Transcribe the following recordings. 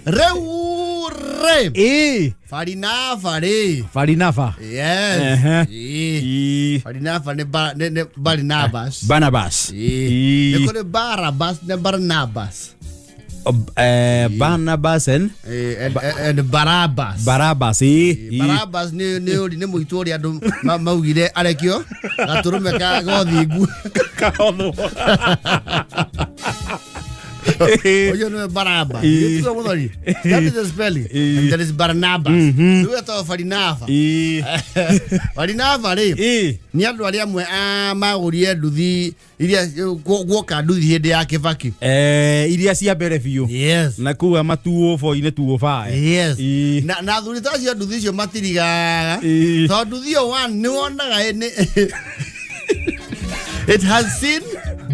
Rĩu rĩ, Ĩĩ. Barinaba rĩ. Barinaba. Yes. Ehe. Ĩĩ. Ĩĩ. Barinaba nĩ nĩ Barnabas. Barnabas. Ĩĩ. Ĩĩ. Nĩ kũrĩ Barabas na Barnabas. Barnabas and Ĩĩ, and Barabas. Barabas. Ĩĩ. Ĩĩ. Barabas nĩ ũri nĩ mũitũ ũrĩa andũ maugire arekio gatũrũme ka gothingu. Kaothwo. Ĩĩ. Ũcio nĩwe Baraba. Ĩĩ. Gĩtigo mũthoni. That is the spelling. Ĩĩ. And there is Barnabas. Rĩu etagwo Barinaba. Ĩĩ. Barinaba rĩ, Ĩĩ. nĩ andũ arĩa amwe a magũrire nduthi iria guoka nduthi hĩndĩ ya Kĩbaki. Iria cia mbere biũ. Yes. Na kuga matuo 4-inĩ tuo 5. Yes. Ĩĩ. Na athuri ta acio a nduthi icio matirigaga. Ĩĩ. Tondũ nduthi ĩyo one nĩ wonaga it has seen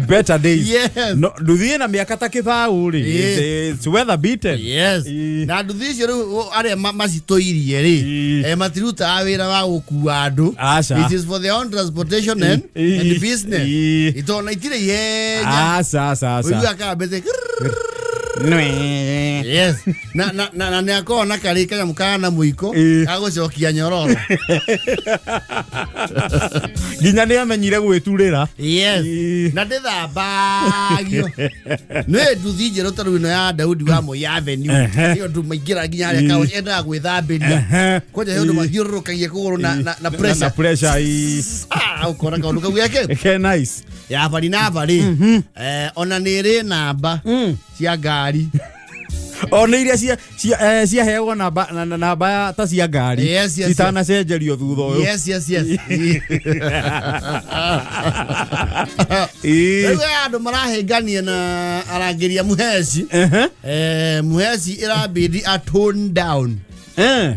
Better days. Yes. No, nduthi ĩna mĩaka ta kĩbaũ rĩ. Ĩĩ. It's weather beaten. Yes. Ĩĩ. Na nduthi icio rĩu arĩa macitũirie rĩ, Ĩĩ. matirutaga wĩra wa gũkua andũ. Aca. It is for their own transportation Ĩĩ. and business. Ĩĩ. Itona itirĩ ihenya. Aca, aca, aca. Ũiguaga kambĩte Nwee. Yes. Na nĩ akoragwo na karĩ kanyamũ kana mũiko Ĩĩ. gagũcokia nyororo. Nginya nĩ amenyire gwĩturĩra. Yes. Ĩĩ. Na ndĩthambagio. Nĩ nduthi njerũ ta rĩu ĩno ya Daudi wa Moi Avenue. Ehe. Ĩyo ndũ maingĩra nginya harĩa kaũni endaga gwĩthambĩria. Ehe. Kwanja he ũndũ mathiũrũrũkagia kũgũrũ na pressure. Na pressure. Ĩĩ. Ah, ũkona kaũndũ kau geke. Ke nice. Ya Barinaba rĩ, ona nĩ ĩrĩ namba cia ngari. O nĩ iria ciaheagwo namba ta cia ngari. Yes. Itanacenjerio thutha ũyũ. Yes. Ĩĩ. Rĩu he andũ marahĩngania na arangĩria Muheci. Ehe. Muheci ĩrabidi a tone down.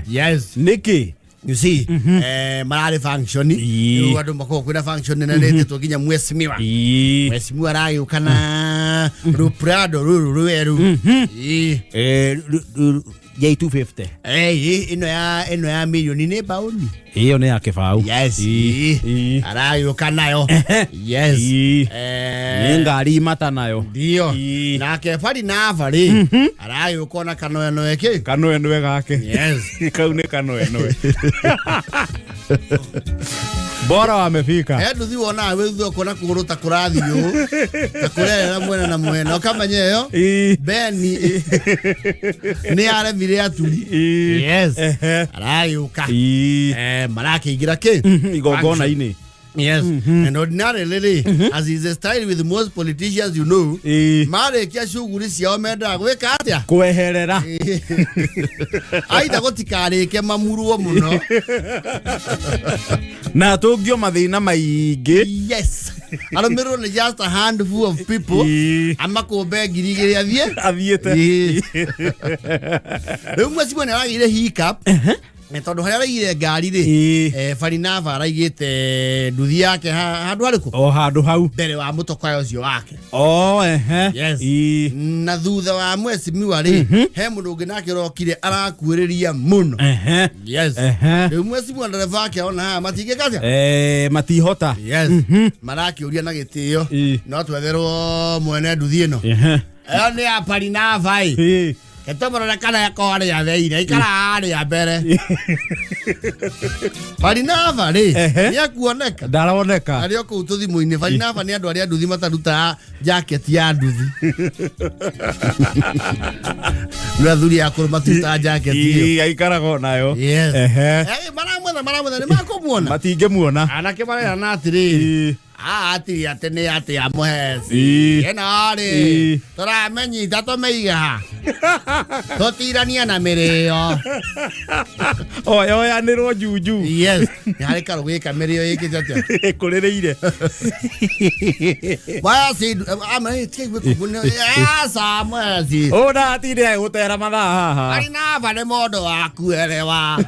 Yes. Nĩkĩ? You see, mararĩ function. Ĩĩ. Rĩu andũ makoragwo kwĩna function nene nĩtĩtwo nginya mheshimiwa. Ĩĩ. Mheshimiwa aragĩũka na Ruprado rũrũ rwerũ. Ĩĩ. J250. Ĩno ya milioni nĩ baũni. Ĩyo nĩ ya kĩbaũ. Yes. Ĩĩ. Ĩĩ. Ĩĩ. Aragĩũka nayo. Yes. Ĩĩ. Nĩ ngari mata nayo. Ndio. Ĩĩ. Nake Barinaba rĩ, aragĩũka ona kanoenoe kĩ. Kanoenoe gake. Yes. Kau nĩ kanoenoe. Bora wamefika. He nduthi wonaga wĩ thutha ũkona kũgũrũ ta kũrathiĩ ũũ, ta kũrerera mwena na mwena, ũkamenya ĩyo Ĩĩ. Beni nĩ yaremire aturi. Ĩĩ. Yes. Ehe. Aragĩũka. Ĩĩ. Marakĩingĩra kĩ? Igongona-inĩ. Yes. And ordinarily rĩ, as is the style with most politicians you know, Ĩĩ. marĩkia shughuli ciao mendaga gwĩka atĩa? Kweherera. Aitha gũtikarĩke mamurwo mũno. Na tũngio mathĩna maingĩ. Yes. Arũmĩrĩrwo nĩ just a handful of people. Ĩĩ. Amakũmbe 2000 athiĩ. Athiĩte. Ĩĩ. Rĩu mwecigua nĩ aragĩire hiccup. Na tondũ harĩa araigire ngari rĩ, Ĩĩ. Barinaba araigĩte nduthi yake handũ harĩkũ? O handũ hau. Mbere wa mũtokoya ũcio wake. O ehe. Yes. Ĩĩ. Na thutha wa mwecimiwa rĩ, he mũndũ ũngĩ nake ũrokire arakuĩrĩria mũno. Ehe. Yes. Ehe. Rĩu mwecimiwa ndereba ake ona haha matingĩka atĩa? Matihota. Yes. Marakĩũria na gĩtĩo. Ĩĩ. No twetherwo mwene nduthi ĩno. Ehe. Ĩyo nĩ ya Barinaba ĩ. Ĩĩ. Ketũmũrore kana eko harĩa theire, ikara harĩa mbere. Barinaba rĩ, Ehe. nĩ akuoneka. Ndaroneka. Arĩ o kũu tũthimũ-inĩ. Barinaba nĩ andũ arĩa nduthi matarutaga jacket ya nduthi. Nĩ athuri akũrũ matirutaga jacket ĩyo. Ĩĩ, aikaraga o nayo. Yes. Ehe. Maramwetha, nĩ makũmuona. Matingĩmuona. Anake marerana atĩrĩrĩ. Ĩĩ. Atiri atĩ nĩ atĩ ya mũheci. Ĩĩ. Ĩno rĩ, Ĩĩ. tũramĩnyita tũmĩige ha? Tũtiranie na mĩrĩo. Oyanĩrwo junju. Yes. Nĩ harĩ karũgĩ ka mĩrĩo ĩkĩte atĩa? Ĩkũrĩrĩire. Mweci, tiga igue kũguo nĩ- Aca, mweci. Ũna atinde agĩgũtera mathaa haha. Barinaba nĩ mũndũ wa kuerewa.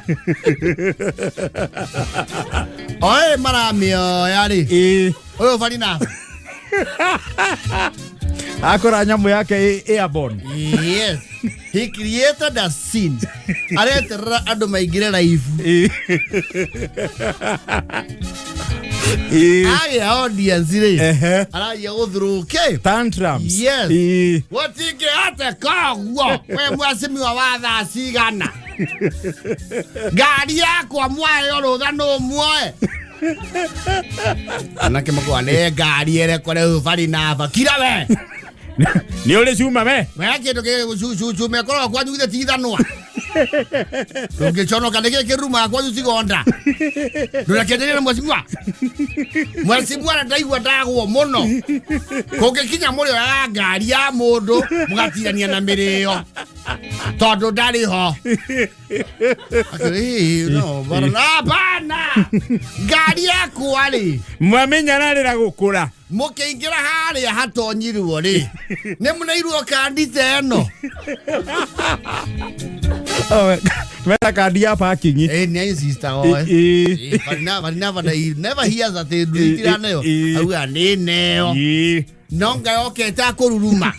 Oe maramĩoya rĩ. Ĩĩ. Ũyũ Barinaba. Akora nyamũ yake ĩ airborne. Yes. He created a scene. Areterera andũ maingĩre live. Ĩĩ. Ĩĩ. Agĩa audience rĩ, Ehe. aragia gũthurũke. Tantrums. Yes. Ĩĩ. Gũtingĩhoteka ũguo we mwacimiwa wa thaa cigana ngari yakwa mwaheo rũtha nũ muoe anake makoa nĩ ngari ĩrĩkũ rĩu barinaba kira we. Nĩ ũrĩ cuma we. We kĩndũ gĩgũcucume koragwo kwanyu githĩ ti ithanwa ndũngĩconoka nĩ gĩkĩ rumaga kwanyu cigonda ndũrekenderie na mwecimua mwecimua na ndaigua ndagwo mũno kũngĩkinya mũrĩoyaga ngari ya mũndũ mũgatirania na mĩrĩo tondũ ndarĩ ho. Akĩrĩ, "Ĩĩ, no, bana hapana ngari yakwa rĩ." Mwamenyararĩra gũkũra. Mũkĩingĩra harĩa hatonyirwo rĩ, nĩ mũneirwo kandi ta ĩno. Oh, meta kandi ya parking. Ĩ nĩ insista oe. Ĩĩ. Barinaba he never hears atĩ ndwitiraneo. Ĩ. Auga nĩ neo. Ĩĩ. No nga yokete akũruruma.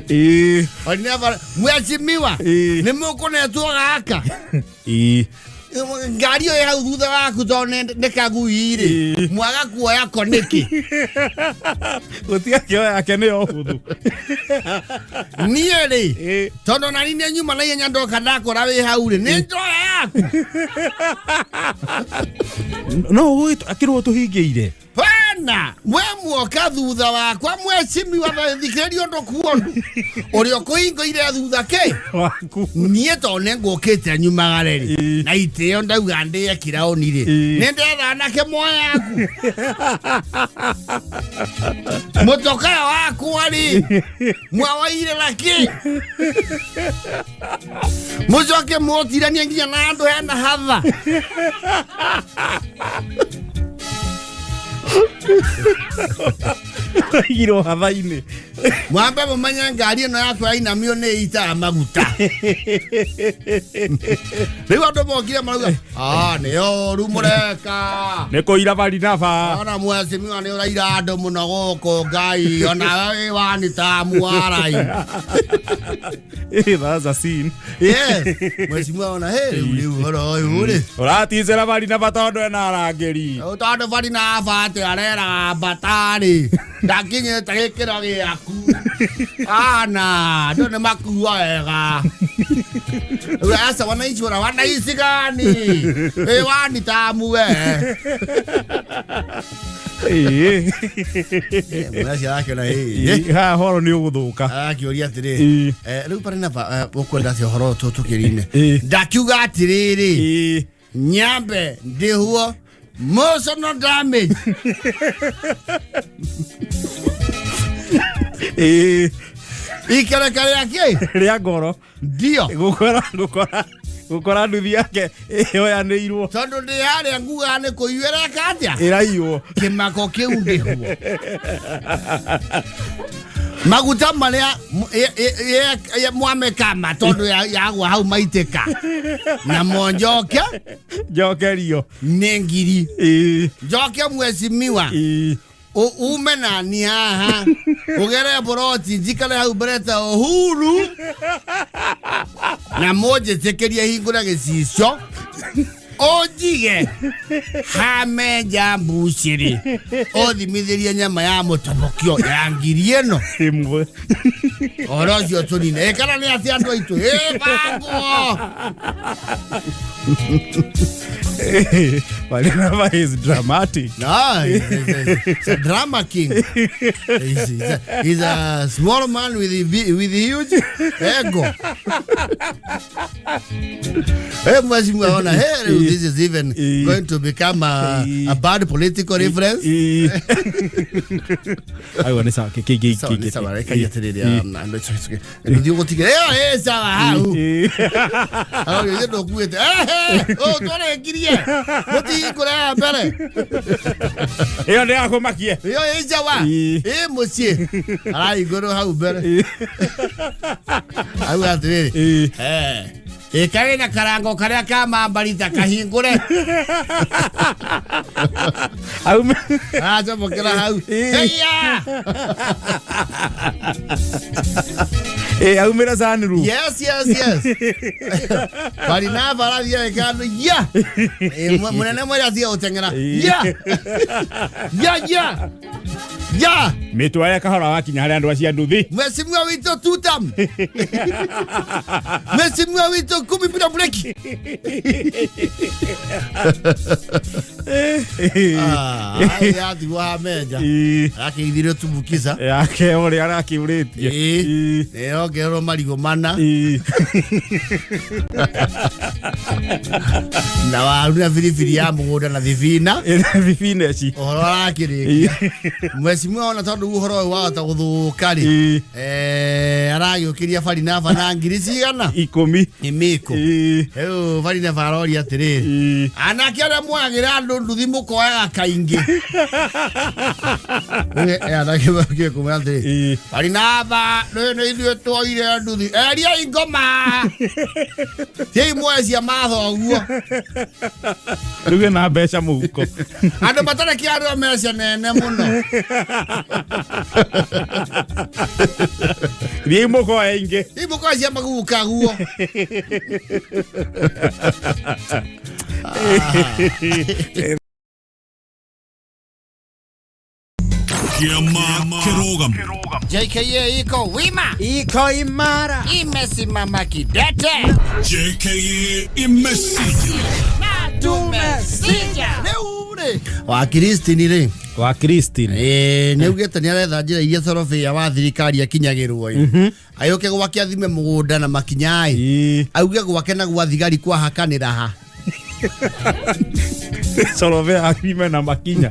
Ĩĩ. Barinaba mwecimiwa Ĩ. nĩ mũkũnetwo gaka Ĩĩ. Ngari ĩyo ĩ hau thutha waku tondũ nĩ kagui rĩ, Ĩ. mwaga kuoya ko nĩkĩ? Gũtiakĩoya yake nĩyo hũthũ. Niĩ rĩ, Ĩĩ. tondũ nani nĩ nyuma na ihenya ndoka ndakora wĩ hau rĩ, nĩ njoya yaku. No akĩrwo tũhingĩire. Pana we muoka thutha wakwa mwecimiwa thikĩrĩria ũndũ kuondu ũrĩa ũkũhingũire thutha kĩ Waku. Niĩ tondũ nĩ ngũkĩte nyumagare rĩ, Ĩ. na itĩo ndauga ndĩe kiraũni rĩ, Ĩ. nĩ ndetha anake moyaku mũtokaya wakwa rĩ, mwawaire lakĩ mũcoke mũtiranie nginya na andũ hena hatha. Igirwo hatha-inĩ. Mwambe mũmenye ngari ĩno yakwa yainamio nĩ itaga maguta. Rĩu andũ mokire marauga, "Ah, nĩ ũru mũreka." Nĩ kũira barinaba. Ona mwecimiwa nĩ ũraira andũ mũno gũkũ ngai ona wĩ wani tamu warai. Eh, that's a scene. Yes, mwecimiwa ona he rĩu ũhoro ũyũ rĩ, Ũraticĩra barinaba tondũ ena arangĩri. Rĩu tondũ barinaba atĩ areraga mbata rĩ, ndakinyĩte gĩkĩro gĩaku ana andũ nĩ makua wega. Rĩu aca wanaici ora wanaici gani ĩ wani tamu we. Ĩĩ. Mwaci arakĩona ĩ Ĩĩ, haha horo nĩ ũgũthũka. Arakĩũria atĩrĩ, Ĩĩ. "Rĩu barinaba ũkwenda atĩa ũhoro ũyũ tũkĩrine?" Ĩĩ. Ndakiuga atĩrĩrĩ, Ĩĩ. nyambe ndĩhuo emotional damage. Ĩĩ. Ikereka rĩake Rĩa ngoro. Ndio. Gũkora nduthi yake ĩyoyanĩirwo. Tondũ ndĩ harĩa ngugaga nĩ kũiyũ ĩreka atĩa? Ĩraiywo. Kĩmako kĩu ndĩhuo maguta marĩa mwamekama tondũ yagwa hau maitĩka namo njoke Njokerio. Nĩ ngiri. Ĩĩ. Njoke mwecimiwa, Ĩĩ. ume nani haha ũgere boroti njikare hau mbere ta Uhuru na mũnjĩtĩkĩrie hingũre gĩcicio ũnjige hamenja mbucĩrĩ ũthimithĩrie nyama ya mũtobokio ya ngiri ĩno. Ĩmwe. Ũhoro ũcio tũnine ĩ kana nĩ atĩ andũ aitũ ĩ bangwo. Barinaba is dramatic. No, he's a drama king. He's a small man with a huge ego. Hey, Mheshimiwa, ona, hey, this is even going to become a bad political reference. Ĩĩ. Aiwa nĩ sawa. Sawa, nĩ sawa, reka atĩrĩrĩ, no, it's okay. Ndũthiĩ ũgũtigĩra. Ĩyo, ĩ, sawa hau. Hau, githĩ ndũkuĩte. Ũ, twarĩkirie. Mũtihingũre haha mbere. Ĩyo nĩ yakũmakie. Ĩyo ĩ njawa. Ĩ. Ĩ mũciĩ arahingũrwo hau mbere auga atĩrĩrĩ, "Eh, ĩ karĩ na karango karĩa ka mambarita kahingũre." Aume. Aracomokera hau. Ĩ. Heya. Aumĩra sunroof. Yes. Barinaba arathiĩ agĩka andũ ya. Mũnene mwĩrĩ athiĩ gũteng'era. Ya. Ya ya. Ya. Mĩtware kahora wakinya harĩa andũ acio a nduthi. Mheshimiwa witũ tutam. Mheshimiwa witũ kumi bila breki. Ah, yatigwo hamenja. Akĩithirio tumbukiza. Yake ũrĩa arakĩũrĩtie. Nĩyongererwo marigũ mana na waru na biribiri ya mũgũnda na thibina. Thibineci. Ũhoro arakĩrĩkia. Mheshimiwa ona tondũ ũhoro ũyũ wahota gũthũka rĩ. Aragĩũkĩria Barinaba na ngiri cigana? 10. Imĩkũ. Rĩu Barinaba aroria atĩrĩrĩ. Anake arĩa moyagĩra andũ nduthi mũkoyaga kaingĩ. Anake makĩkũmwĩra atĩrĩ. Barinaba rĩu nĩ ithuĩ tuoire nduthi. Eriai ngoma. Thiĩi muoe cia mathoguo. Rĩu ena mbeca mũhuko. Andũ matarĩ kĩarĩo mecia nene mũno. Thiĩi mũkoe ingĩ. Thiĩi mũkoe cia maguka guo. Kĩama kĩrũgamo. JKA iko wima. Iko imara. Imesimama kidete. JKA imesija. Tumesija. Rĩu rĩ. Wa Christine rĩ. Wa Christine. Nĩ augĩte nĩ aretha njĩra iria sorobĩa wa thirikari akinyagĩrwo ĩ. Ayũke gwake athime mũgũnda na makinya ĩ. Auge gwake na gwa thigari kwahakanĩra ha. Sorobea athime na makinya.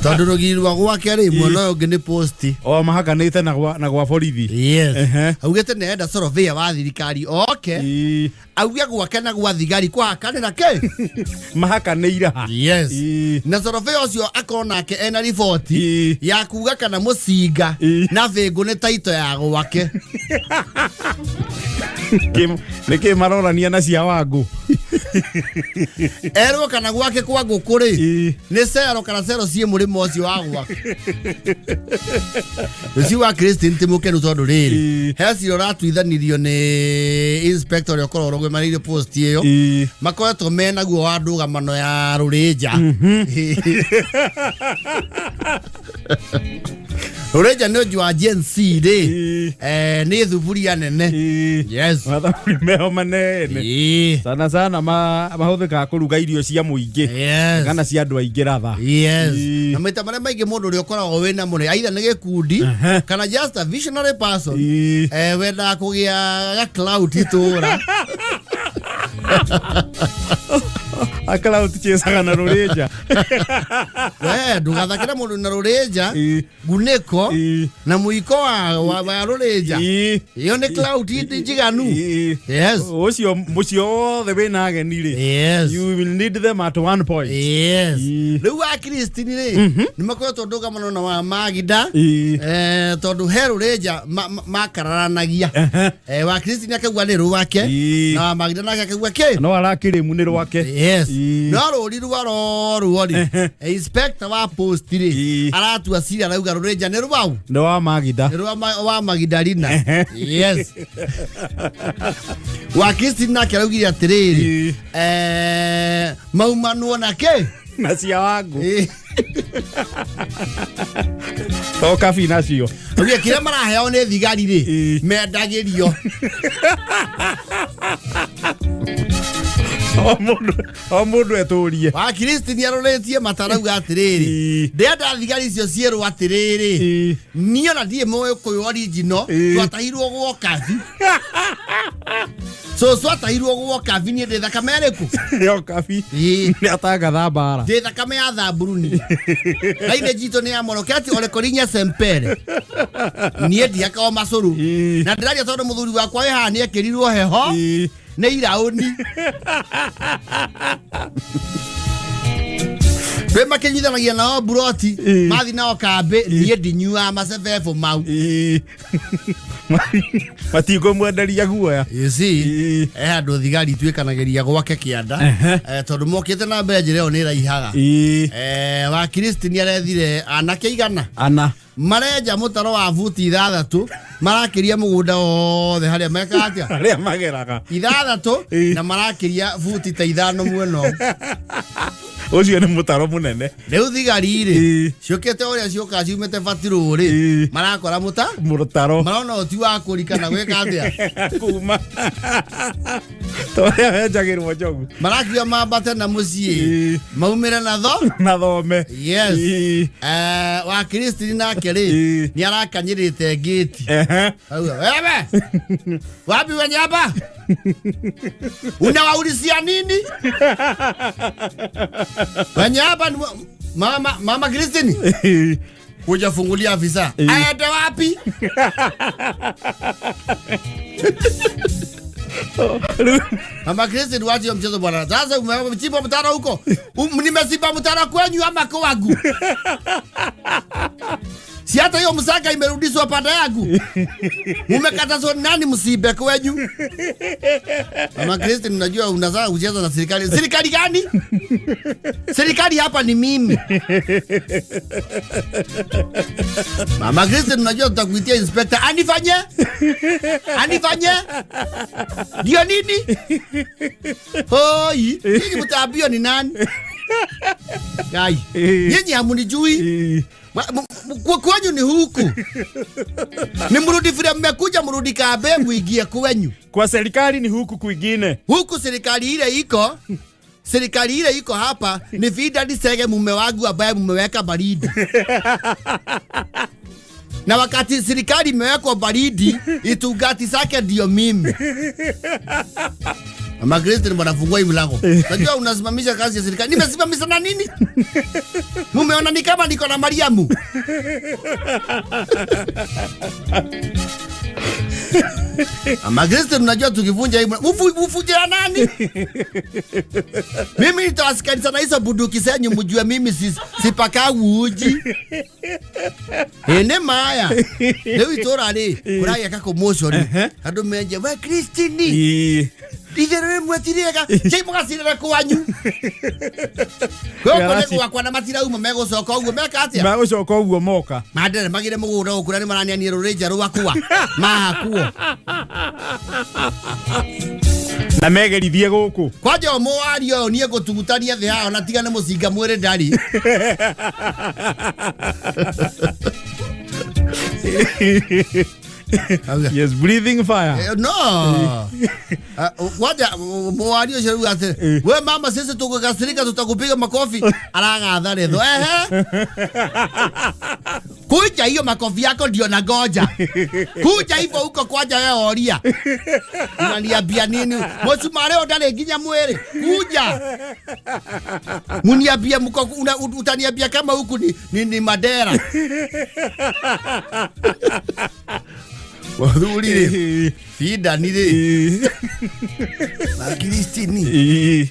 Tondũ rũgiri rwa gwake rĩ mwena ũyũ ũngĩ nĩ posti. O mahakanĩte na gwa na gwa borithi. Yes. Augĩte nĩ arenda sorobĩa wa thirikari oke. Auge gwake na gwa thigari kwahakanĩra kĩ? Mahakanĩire ha. Yes. Na sorobĩa ũcio akorwo nake ena riboti ya kuga kana mũcinga na bĩngũ nĩ taito ya gwake. Nĩkĩ marorania na cia Wangũ? Erwo kana gwake kwa ngũkũ rĩ nĩ cero kana cero ciĩ mũrĩmo ũcio wa gwake. Rũciũ wa Christine ti mũkenu tondũ rĩrĩ he cira ũratuithanirio nĩ inspector ũrĩa ũkoragwo ũrũgamĩrĩire post ĩyo. Makoretwo menaguo wa ndũgamano ya rũrĩnja. Rũrĩnja nĩ ũnji wa Gen Z rĩ. Nĩ thuburia nene. Yes. Mathaburi meho manene. Sana sana mahũthĩkaga kũruga irio cia mũingĩ. Yes. Kana cia andũ aingĩ ratha. Yes. Na maita marĩa maingĩ mũndũ ũrĩa ũkoragwo wĩna mũrĩ either nĩ gĩkundi kana just a visionary person wendaga kũgĩa ga clout itũra. A clout chasaga na rũrĩnja. We ndũgathakĩre mũndũ na rũrĩnja ngunĩko na mũiko wa rũrĩnja. Ĩyo nĩ clout njiganu. Yes. Ũcio mũciĩ wothe wĩna ageni rĩ. Yes. You will need them at one point. Yes. Rĩu wa Christine rĩ nĩ makoretwo ndũgamano na wa Magida tondũ he rũrĩnja makararanagia. Wa Christine akauga nĩ rwake na wa Magida nake akauga kĩ? No arakĩrĩmu nĩ rwake. Yes. No rũri rwa rorwo rĩ inspector wa post rĩ aratua cira arauga rũrĩnja nĩ rwau. Nĩ wa Magida. Nĩ rwa wa Magdalena. Yes. Wa Christine nake araugire atĩrĩrĩ maumanwo na kĩ? Na cia Wangũ. To kabi nacio. Augire kĩrĩa maraheo nĩ thigari rĩ mendagĩrio. O mũndũ etũrie. Wa Christine arorĩtie matarauga atĩrĩrĩ ndĩrenda thigari icio ciĩrwo atĩrĩrĩ niĩ ona ndirĩ mũgĩkũyũ original twatahirwo gwo kabi. Cũcũ atahirwo gwo kabi niĩ ndĩ thakame ĩrĩkũ? Yo kabi. Nĩ atangatha mbara. Ndĩ thakame ya thamburuni. Raine njitũ nĩ ya moroke ati ole korinya sempere. Niĩ ndihakaga macũrũ. Na ndĩraria tondũ mũthuri wakwa wĩ haha nĩ ekĩrirwo heho nĩ iraũni. Kwĩ makĩnyithanagia nao mburoti. Ĩĩ. Mathi nao kambĩ, niĩ ndinyuaga macebebo mau. Ĩĩ. Matikũmwenderia guoya. You see, Ĩĩ. he handũ thigari ituĩkanagĩria gwake kĩanda. Ehe. Tondũ mokĩte na mbere njĩra ĩyo nĩ ĩraihaga. Ĩĩ. Wa Kristi nĩ arethire anake 100 Ana. Marenja mũtaro wa buti 6 marakĩria mũgũnda wothe harĩa meka atĩa? Arĩa mageraga. 6. Ĩĩ. Na marakĩria buti ta 5 mwena ũmwe. Ũcio nĩ mũtaro mũnene. Rĩu thigari rĩ, Ĩĩ. ciũkĩte ũrĩa ciũkaga ciumĩte batirũ rĩ, Ĩĩ. marakora mũta Mũtaro. Marona ũti wa kũrika na gwĩka atĩa? Kuma. Torĩa wenjagĩrwo njogu. Marakiuga mambate na mũciĩ. Ĩĩ. Maumĩre na tho. Na thome. Yes. Ĩĩ. Wa Kristi nake rĩ, Ĩĩ. nĩ arakanyĩrĩte ngĩti. Ehe. Auga, wewe wapi wenye hapa unawaulizia nini wenye hapa ni mama, mama Christine Ĩĩ. kuja fungulia afisa. Ĩĩ. Aende wapi? Mama Christine, wache hiyo mchezo bwana. Sasa umechimba mtaro huko. Nimechimba mtaro kwenyu ama kwangu? Si hata hiyo msaka imerudishwa pande yangu. Umekatazwa nani msibe kwenyu? Mama Christine, unajua unazaa kucheza na serikali. Serikali gani? Serikali hapa ni mimi. Mama Christine, unajua tutakuitia inspector. Anifanye? Anifanye? Ndio nini? Hoi, nyinyi mtaambiwa ni nani? Kai, nyinyi hamunijui. Ĩĩ. Kwenyu ni huku. Ni mrudi vile mmekuja, mrudi kambe muingie kwenyu. Kwa serikali ni huku kwingine. Huku serikali ile iko, serikali ile iko hapa ni Vida Nisege mume wangu ambaye mmeweka baridi. Na wakati serikali imewekwa baridi, itungati zake ndio mimi. Mama Christine, bwana, fungua hii mlango. Unajua unasimamisha kazi ya serikali. Nimesimamisha na nini? Mumeona ni kama niko na Mariamu. Mama Christine, unajua tukivunja hii mlango, uvunje ya nani? Mimi nitawasikalisha na hizo bunduki zenyu mjue mimi sipakagu uji. Ene maya. Leo itora rĩ, kũragĩka commotion. Andũ menje, we Christine. Ĩĩ. Itherũ rĩmwe ti rĩega. Chai mũgacirĩre kwanyu. Gũkũ nĩ gwakwa na matirauma megũcoka ũguo meka atĩa? Magũcoka ũguo moka. Mandere magire mũgũnda gũkũ na nĩ maranianie rũrĩnja rwakwa. Mahakuo. Na megerithie gũkũ. Kwanja o mũwario ũyũ niĩ ngũtugutania thĩ haha na tiga nĩ mũcinga mwĩrĩ ndarĩ. Yes, breathing fire. No. Kwanja mũwario ũcio rĩu atĩ, we mama, sisi tũgũkasirika tutakupiga makofi. Aragatha ritho. Ehe. Kuja hiyo makofi yako ndio nangoja. Kuja hivyo huko kwanja wewe oria. Unaniambia nini? Mũcumarĩ ũyũ ndarĩ nginya mwĩrĩ. Kuja. Muniambia mko utaniambia kama huku ni Mandera. Wathuri rĩ, Fidani rĩ, Makristini. Ĩĩ.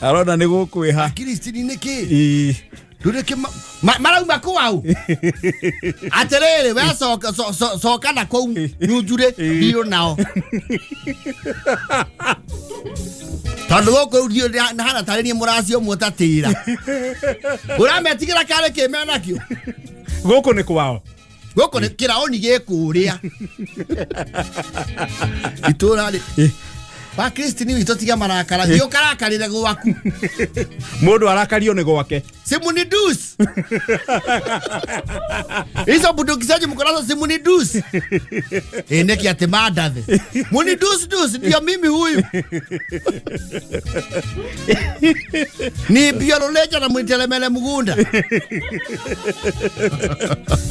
Arona nĩ gũkwĩha. Makristini nĩ kĩ? Ĩĩ. Ndũrĩ kĩ marauma kwau? Atĩrĩrĩ, we coka na kũu nyunjurĩ ndirũ nao. Tondũ gũkũ rĩu ndiũĩ hana tarĩ niĩ mũraci ũmwe ũtatĩra. Ũrametigĩra karĩ kĩ menakĩo? Gũkũ nĩ kwao. Gũkũ nĩ kĩraũni gĩkũrĩa. Itũra rĩ. Wa Kristini witũ tiga marakara. Thiĩ ũkarakarĩre gwaku. Mũndũ arakario nĩ gwake. Simunidus. Hizo bunduki zenyu mko nazo simunidus. Niki ati mandathe. Munidus dus ndio mimi huyu. Ni biololeja na mwitelemele mugunda.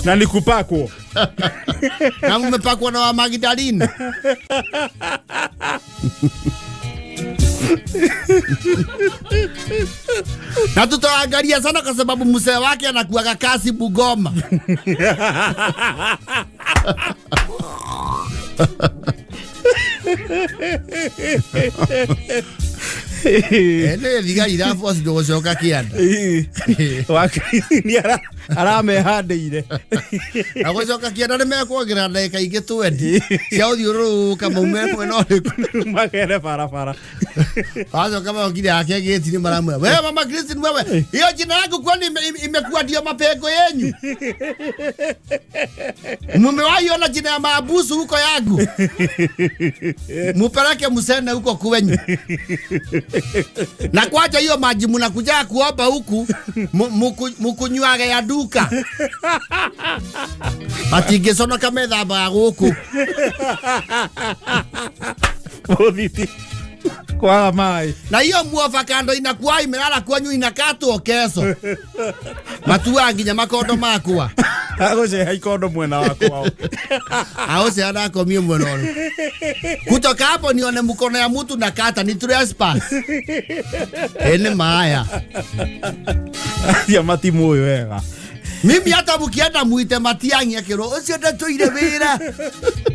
Na nikupakwo. Na mmepakwa na wa Magdalene. Na tutaangalia sana kwa sababu mzee wake anakuaga kasi Bugoma. Nĩ thigari irabocidwo gũcoka kĩanda. Wa Christine aramehandĩire. Na gũcoka kĩanda nĩ mekuongerera ndagĩka ingĩ 20 cia gũthiũrũrũka maume mwena ũrĩkũ. Magere barabara. Wacoka maokire ake gĩti-inĩ maramwĩra, wewe mama Christine, wewe hiyo jina yangu kwani imekuwa ndio mapengo yenyu? Mumewahi ona jina ya maabusu huko yangu? Mupeleke musene huko kwenyu. Na kwaja hiyo maji mnakuja kuomba huku mukunywage ya duka. Matingĩconoka methambaga gũkũ. Mũthiti kwaga maĩ. Na hiyo muovakando inakuwa imelala kwanyu inakatwo keso. Matuaga nginya makondo makwa. Agũceha ikondo mwena wa kwao. Aũceha ndakomie mwena ũrĩkũ? Kutoka hapo nione mkono ya mtu nakata ni trespass. Ene maya. Acia matimũĩ wega. Mimi hata mkienda muite Matiang'i akĩrwo ũcio ndatũire wĩra.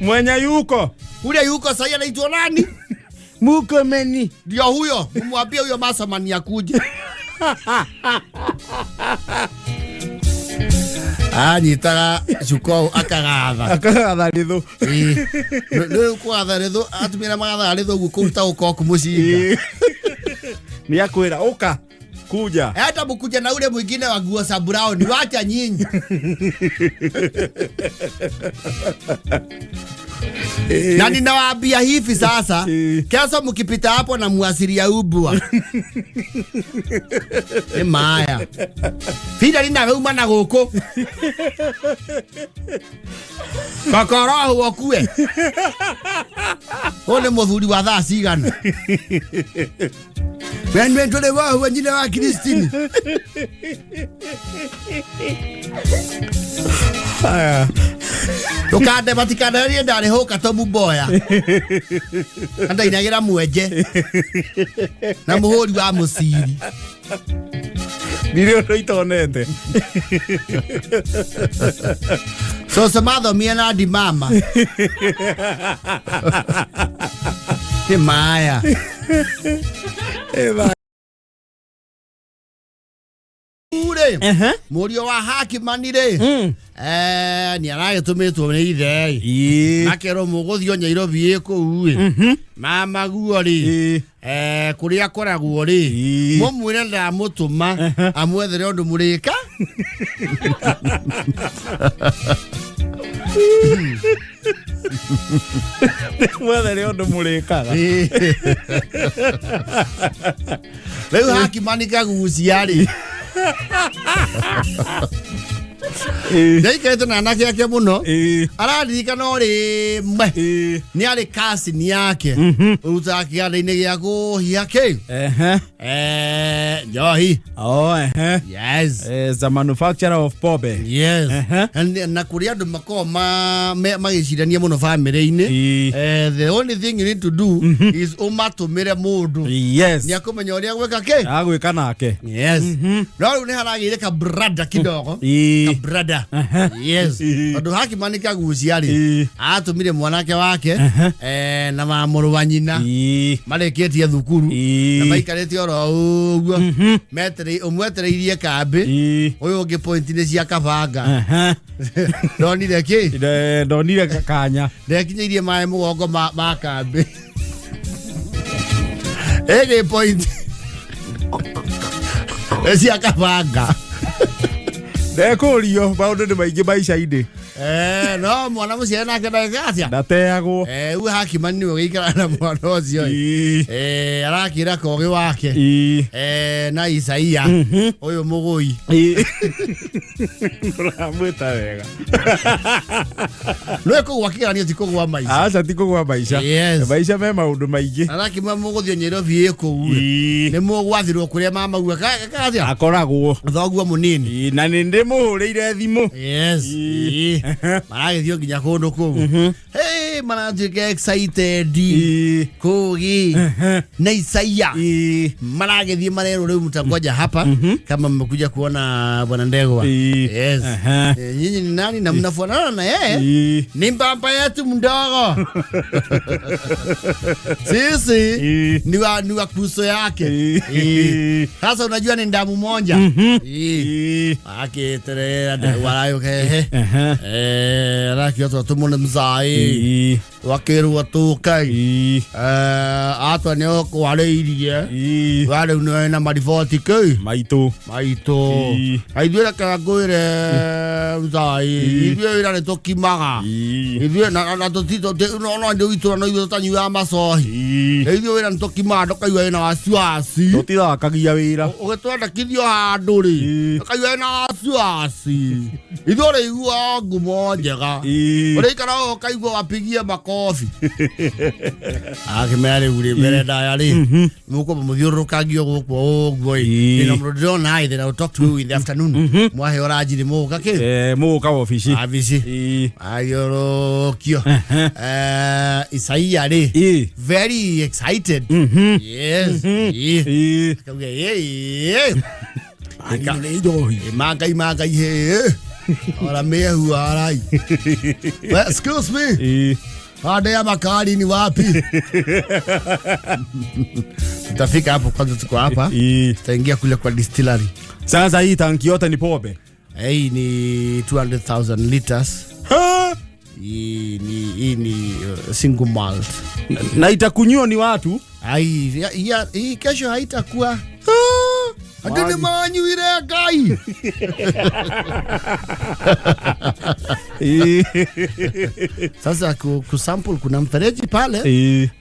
Mwenya yuko. Ule yuko sasa anaitwa nani? Mukomeni. Ndio huyo, mumwambie huyo Masamani akuje. Anyitaga cuka ũũ akagatha. Akagatha rĩthũ. Ĩĩ. Rĩu kũgatha rĩthũ, atumia arĩa magathaga rĩthũ ũguo kũruta ũkoku mũcinga. Nĩ akwĩra ũka kuja. Hata mkuja na ule mwingine wa nguo za brown, wacha nyinyi. Na ninawaambia hivi sasa, kesho mkipita hapo na muasiria ubwa. Nĩ maya. Finda ninawe uma na gũkũ. Kokoro ũkue. Ũyũ nĩ mũthuri wa thaa cigana? We nĩ ndũrĩ wohwo nyina wa Christine. Aya. Ndũkande matikandererie ndarĩ hũka tomu mboya. Na ndainagĩra mwenje. Na mũhũri wa mũciri. Ndirĩ ũndũ itonete. Cũcũ mathomie na ndimama. Nĩ maya. Rĩ, mũriũ wa Hakimani rĩ, nĩ aragĩtũmĩtwo nĩ ithe ĩ. Akerwo mũgũthiĩ o Nyairobi ĩ kũu ĩ. Mama guo rĩ, kũrĩa akoragwo rĩ, mũmwĩre ndamũtũma amwethere ũndũ mũrĩka. Mwethere ũndũ mũrĩkaga. Rĩu Hakimani kagucia rĩ, ndaikarĩte na anake ake mũno, araririkana o rĩmwe nĩ arĩ cousin yake ũrutaga kĩganda-inĩ gĩa kũhiha kĩ njohi. Oh, ehe. Yes. As a manufacturer of pombe. Yes. Na kũrĩ andũ makoragwo magĩcirania mũno bamĩrĩ-inĩ. The only thing you need to do is ũmatũmĩre mũndũ. Yes. Nĩ akũmenya ũrĩa gwĩka kĩ. Agwĩka nake. Yes. No rĩu nĩ haragĩire ka brother kidogo. Ka brother. Yes. Tondũ Hakimani kagucia rĩ, atũmire mwanake wake na mamũrũ wa nyina marĩkĩtie thukuru na maikarĩte oro ũguo ũmwetereirie kambĩ ũyũ ũngĩ point-inĩ cia kabanga. Ndonire kĩ? Ndonire kanya. Ndekinyĩirie maĩ mũgongo ma kambĩ. Ĩgĩ point cia kabanga. Ndekũrio maũndũ nĩ maingĩ maica-inĩ. No mwana mũciare nake ndagĩka atĩa? Ndateagwo. Rĩu Hakimani nĩwe ũgĩikara na mwana ũcio. Arakĩra kogĩ wake. Na Isaia ũyũ mũgũi. Ũramwĩta wega. Nĩwe kũgwa kĩgeranio ti kũgwa maica. Aca ti kũgwa maica. Yes. Maica me maũndũ maingĩ. Arakĩmwa mũgũthiĩ Nyairobi ĩ kũu. Nĩ mũgwathirwo kũrĩa mama uga atĩa? Akoragwo. Thoguo mũnini. Na nĩ ndĩmũhũrĩire thimũ. Yes. Maragĩthiĩ nginya kũndũ kũu. Hey, Maratuĩka excited. Kũgi na Isaia maragĩthiĩ marerwo rĩu mtangoja hapa kama mmekuja kuona bwana Ndegwa. Yes. Nyinyi ni nani na mnafanana na yeye? Ni mbamba yetu mdogo. Sisi ni wa kuso yake. Sasa unajua ni ndamu moja. Akĩterera Ndegwa arayũkehe. Arakĩotwo tũmũ nĩ mzai. Wakĩrwo tũkai. Atwa nĩ ũkwarĩirie. Wa rĩu nĩ na mariboti kĩ? Maitũ. Maitũ. Ithuĩ reke ngwĩre mzai. Ithuĩ wĩra nĩ tũkimaga. Ithuĩ na tũti no nĩ witũ no ithuĩ tũtanyuaga macohi. Ithuĩ wĩra nĩ tũkimaga ndũkaigua wĩna wasiwasi. Tũtithakagia wĩra. Ũgĩtwendekithio handũ rĩ, ũkaigua wĩna wasiwasi. Ithuĩ ũrĩigua ngumo njega. Ũrĩikara ũũ ũkaigua wapigie makobi. Akĩmera rĩu rĩ mbere ndaya rĩ mũkwamba mũthiũrũrũkangio gũkũ ũguo ĩ. Ndĩna mũndũ ndĩrona ĩ, then I will talk to you in the afternoon. Mwaheo ranji rĩ mũgũka kĩ? Mũgũka wabici. Wabici. Athiũrũrũkio. Isaia rĩ very excited. Yes. Akauga ĩ Ĩno nĩ njohi. Mangai mangai he ora mehu arai. Well, excuse me. Pande ya makali ni wapi? Tutafika hapo kwanza, tuko hapa. Tutaingia kule kwa distillery. Sasa hii tanki yote ni pombe. Hii ni 200,000 liters. Ha! Hii ni single malt. Na itakunywa ni watu. Ai, hii kesho haitakuwa. Andũ nĩ manyuire Ngai. Sasa kusample kuna mfereji pale.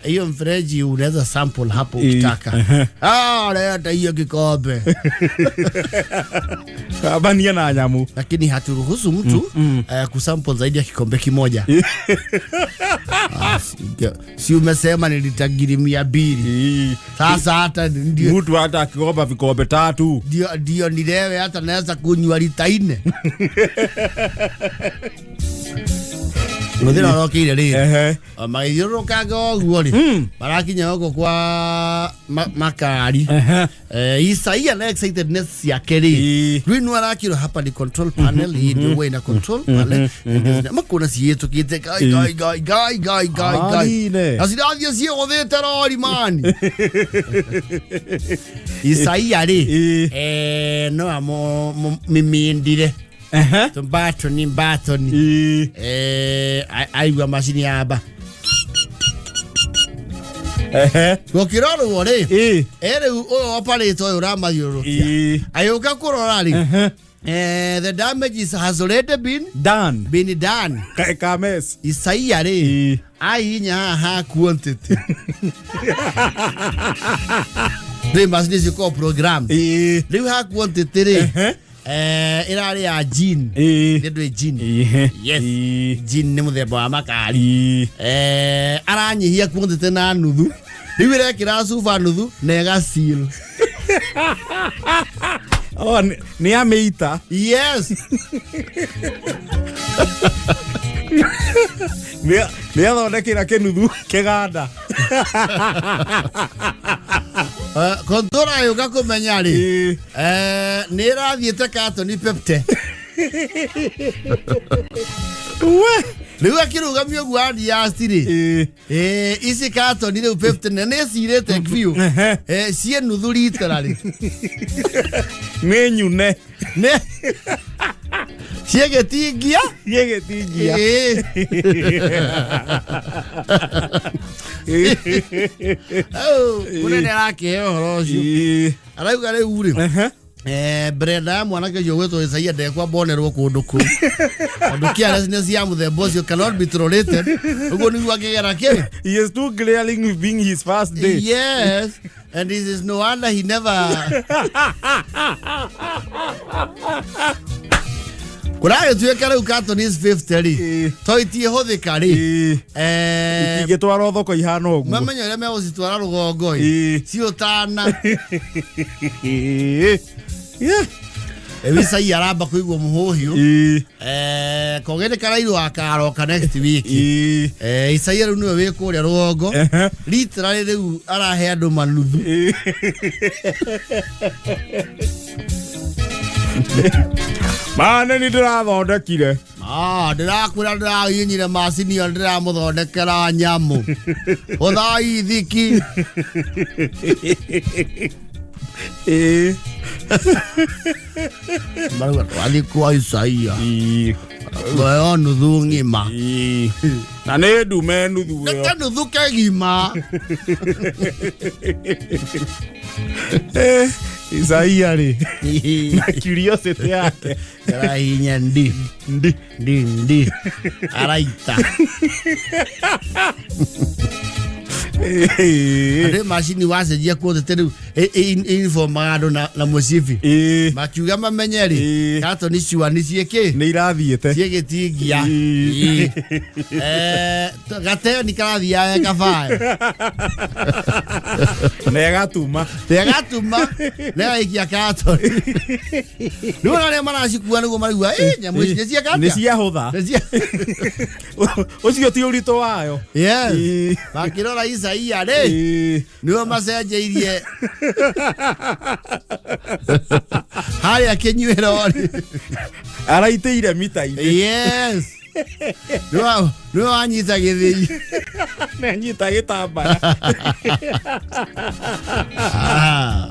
Hiyo mfereji unaweza sample hapo ukitaka. Ah, leta hiyo kikombe. Bania na nyamu. Lakini haturuhusu mtu kusample zaidi ya kikombe kimoja. Ah, si umesema ni lita ngiri 200. Sasa hata ndio Mtu hata akiomba vikombe tatu. Ndio nilewe hata naweza kunywa lita 4. Mũthenya ũrokire rĩ magĩthiũrũrũkanga ũguo rĩ marakinya gũkũ kwa makari. Isaia na excitedness ciake rĩ rĩu nĩ arakĩrwo hapa ni control panel, hii ndio huwa ina control pale makona ciĩtũkĩte gai gai gai gai gai gai gai Arine. na cirathiĩ ciĩgũthĩte rori mani. Isaia rĩ no amũmimindire tũmbatoni mbatoni. Aigua macini yamba gũkĩrorwo rĩ rĩu ũyũ operator ũyũ ũramathiũrũrũkia agĩũka kũrora rĩ the damage has already been Done. been done. Kames. Isaia rĩ aihinya haha ha quantity rĩ macini cikoragwo program rĩu ha quantity rĩ ĩrarĩ ya gin. Nĩ ndũĩ gin? Yes. Gin nĩ mũthemba wa makari. Aranyihia quantity na nuthu, rĩu ĩrekĩra cuba nuthu na ĩgaseal. Oh, nĩ amĩita. Yes. Nĩ athondekera kĩnuthu kĩganda. Controller agĩũka kũmenya rĩ nĩ ĩrathiĩte katoni pepte. We. Rĩu akĩrũgamio ũguo adiasti rĩ ici katoni rĩu pepte na nĩ cirĩte biũ. Ciĩ nuthu litera rĩ. Nĩ nyune. Nĩ ciĩgĩtingia. Gĩgĩtingia. Oh, mũnene arakĩheo ũhoro ũcio arauga rĩu rĩ brenda ya mwanake ũcio gwĩtwo Isaia ndekwamba onerwo kũndũ kũu tondũ carelessness ya mũthemba ũcio cannot be tolerated, ũguo nĩguo akĩgera kĩ. He is too glaring being his first day. Yes, and it is no wonder he never kũragĩtuĩka rĩu carton is 50 rĩ to itiĩhũthĩka rĩ. Itingĩtwarwo thoko ihana ũguo. Mamenya ũrĩa megũcitwara rũgongo ĩ ciũtana. Yeah. Rĩu Isaia aramba kũigua mũhũhiũ. Ĩĩ. Kogĩ nĩ karairwo akaroka next week. Ĩĩ. Isaia rĩu nĩwe wĩ kũrĩa rũgongo. Ehe. Literally rĩu arahe andũ manuthu. Ĩĩ. Mana nĩ ndĩrathondekire. Ah, ndĩrakwĩra ndĩrahihinyire macini ĩyo ndĩramũthondekera nyamũ. Ũthai thiki. Ĩĩ. Marauga twathiĩ kwa Isaia. Ĩĩ. Ngũheo nuthu ng'ima. Ĩĩ. Na nĩ ndume nuthu ĩyo. Nĩke nuthu kegima. Eh, Isaia rĩ na curiosity yake. Arahihinya ndi. Ndi. Ndi ndi. Araita. Ĩĩ. Andũ macini wacenjia kuotete rĩu informaga andũ na mũcibi. Ĩĩ. Makiuga mamenye rĩ Ĩĩ. katoni cua nĩ ciĩkĩ Nĩ irathiĩte. ciĩgĩtingia. Ĩĩ. Gateni karathiaga kabaya. Na ĩgatuma. Tegatuma negaikia katoni. Rĩu ona arĩa maracikua nĩguo maraigua "Ĩ, nyamũ ici nĩ cieka Nĩ atĩa?" ciahũtha. Nĩ cia- Ũcio ti ũritũ wayo. Yes. Ĩĩ. Makĩrora Isaia rĩ Ĩĩ. nĩo macenjeirie harĩa kĩnyuĩro rĩ. Araitĩire mita-inĩ. Yes. Nĩwe wanyita gĩthĩi. Nĩ anyita gĩtambaya. Ah.